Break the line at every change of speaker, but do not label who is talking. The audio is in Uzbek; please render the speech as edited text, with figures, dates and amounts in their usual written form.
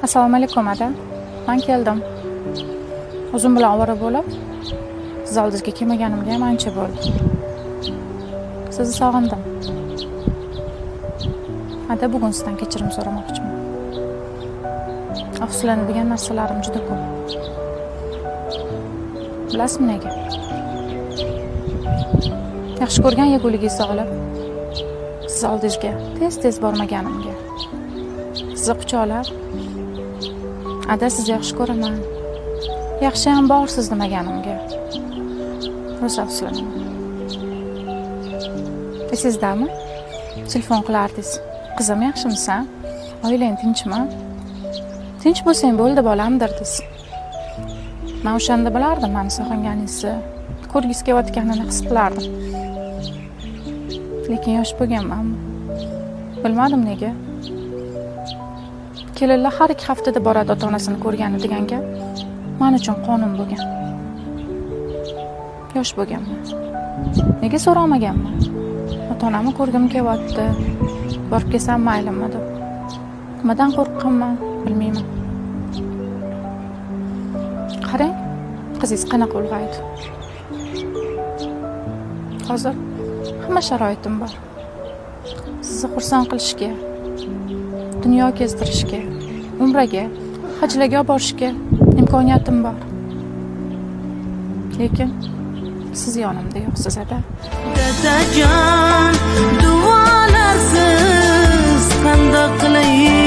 Assalomu alaykum, ada. Man keldim. O'zim bilan ovora bo'lib, siz oldingizga kelmaganimga ham ancha bo'ldi. Sizni sog'indim. Ada, bugun sizdan kechirim so'ramoqchiman. Afsuslanadigan narsalarim juda ko'p. Bilasizmi nega? Yaxshi ko'rgan yeguligingizni olib, siz oldingizga tez-tez bormaganimga. Sizni quchoqlab, "Ada, sizni yaxshi ko'raman. Yaxshiyam borsiz" demaganimga rosa afsuslanaman. Esingizdami? Telefon qilardingiz. "Qizim, yaxshimisan? Oilang tinchmi? Tinch bo'lsang bo'ldi, bolam", derdiz. Man o'shanda bilardim mani sog'inganingizni, ko'rgisi kelayotganini his qilardim. Lekin yosh bo'lganmanmi? Bilmadim nega. Kelinlar har 2 haftada boradi ota-onasini ko'rgani degan gap man uchun qonun bo'lgan. Yosh bo'lganman. Nega so'ramaganman? Ota-onamni ko'rgim kelyapti. Borib kelsam maylimi deb. Nimadan qo'rqqanman, bilmayman. Qarang, qizingiz qanaqa ulg'aydi. Hozir hamma sharoitim bor. Sizni xursand qilishga, dunyo kezdirishga, umraga, hajlarga olib borishga imkoniyatim bor. Lekin siz yonimda yo'qsiz, ada.
Dadajon, duolarsiz qandoq qilay?